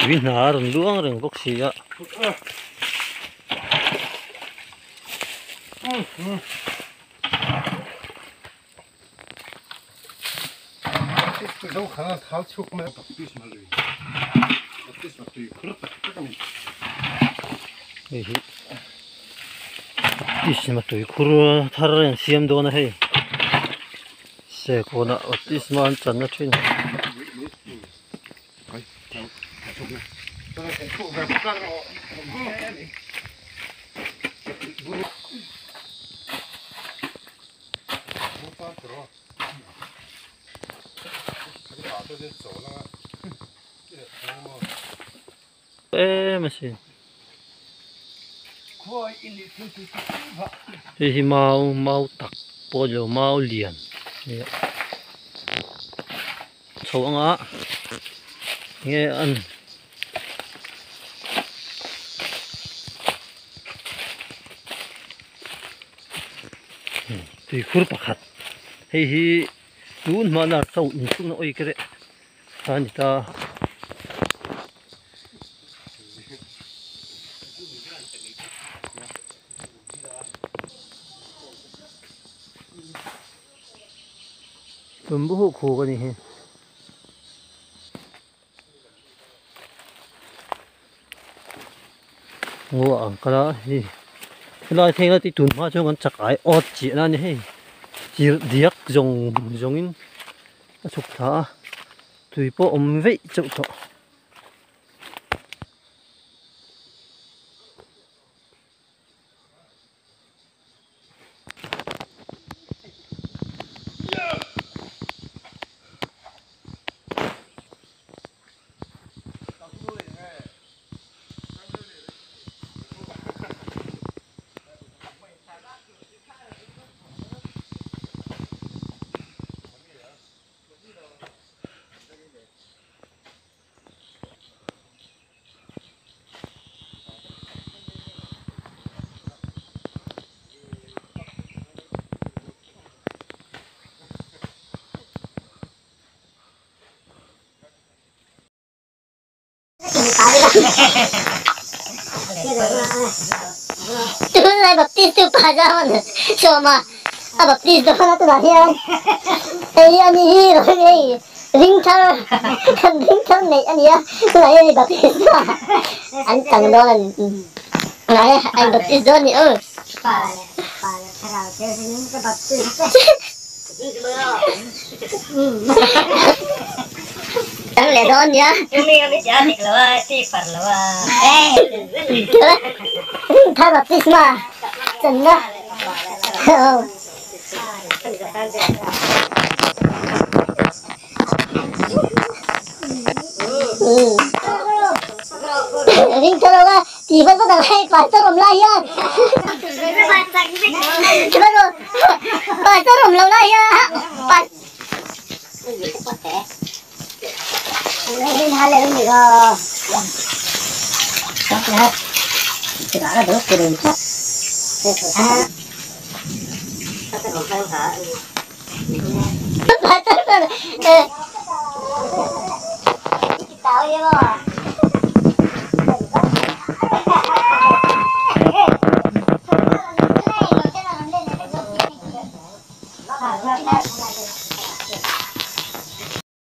Tui hna a rawn luang reng bawk si a. Hei hi baptisma tuikhur thar a insiam dawn a hei serkawnah baptisma an channa thin. Em asin hei hi mau mau tak pawh a ni lo mau lian a ni a chho anga enge an tuikhur pakhat hei hi tun hmana chauh inchhung na awi ka reh a ni ta. Tumbu huh khuk a ni hi. Ngaw ang kal a hei helai thleng la tih tun hma chuan kan chak ai awt chiah na a ni hei chirh diak zawng zawng in a chhuk thla a tui pawh a awm veih chauh tawh. Tunlai baptist tu pa Zaman sawma a baptist dawn a tunah hian hei hi a ni hi rawn hei ring thar kan ring thar neih a ni a tunah hian hei baptist pa an chang dawn a ni tunah hian an baptist dawn a ni aw. Chang leh dawn nia. Thar baptisma channa. Ring thar lo a ti vat vat ang hei pastor awm lai hian. Pastor awm lo lai hian.